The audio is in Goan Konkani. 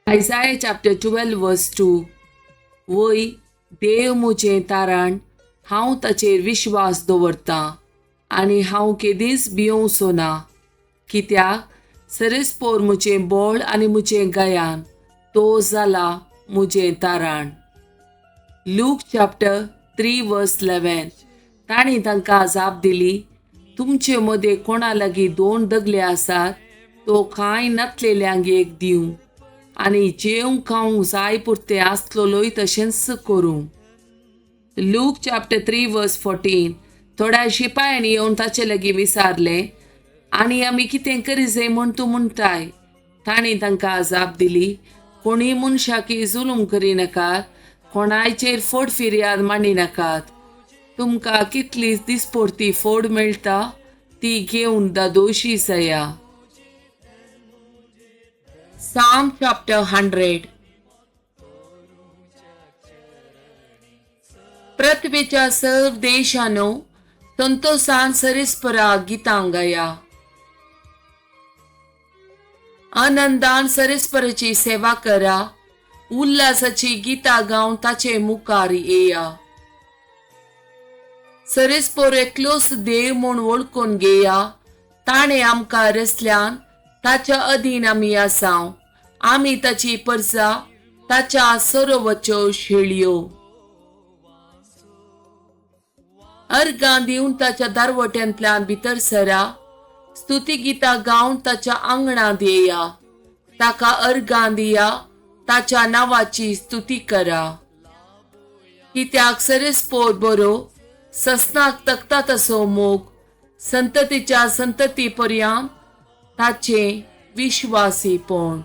Isaiah chapter 12 verse 2. वय देव म्हजें तारण, हांव ताचेर विश्वास दवरतां आनी हांव केदींच भियोवचो ना. कित्याक सरेस्पोर म्हजें बळ आनी म्हजें गायन, तो जाला म्हजें तारण. Luke chapter 3 verse 11. तांणी तांकां जाप दिली, तुमचे मदें कोणा लागीं दोन दगले आसात तो कांय नातलेल्यांक एक दिवं आनी जेवंक खावंक जाय पुरतें आसलेलोय तशेंच करूं. Luke chapter 3 verse 14. थोड्या शिपायांनी येवन ताचे लागीं विचारलें, आनी आमी कितें करी जाय म्हूण तूं म्हणटाय? तांणी तांकां जाप दिली, कोणूय मनशाक जुलूम करिनाकात, कोणायचेर फट फिर्याद मांडिनाकात. तुमकां कितली दिसपडती फोड मेळटा ती घेवन दादोशी जाया. Psalm chapter 100. पृथ्वीच्या सर्व देशानो संतोषान सरिस्परा गितां गाया. आनंदान सरिस्पराची सेवा करा, उल्हासाची गितां गावन ताचे मुखार येया. सरिस्पोर एकलोच देव म्हूण वळखून घेया. ताणें आमकां रचल्यान ताच्या अधीन आमी आसाव. आमी ताची परजा, ताच्या सरोवच्यो शेळयो. अर्गां दिवन ताच्या दारवट्यांतल्यान भितर सरा, स्तुती गितां गावन ताच्या आंगणांत येया. ताका अर्गां दिया, ताच्या नांवाची स्तुती करा. कित्याक सरेस्पोर बरो, ससनाक तकता तसो मोग, संततीच्या संतती पर्यंत ताचें विश्वासीपण.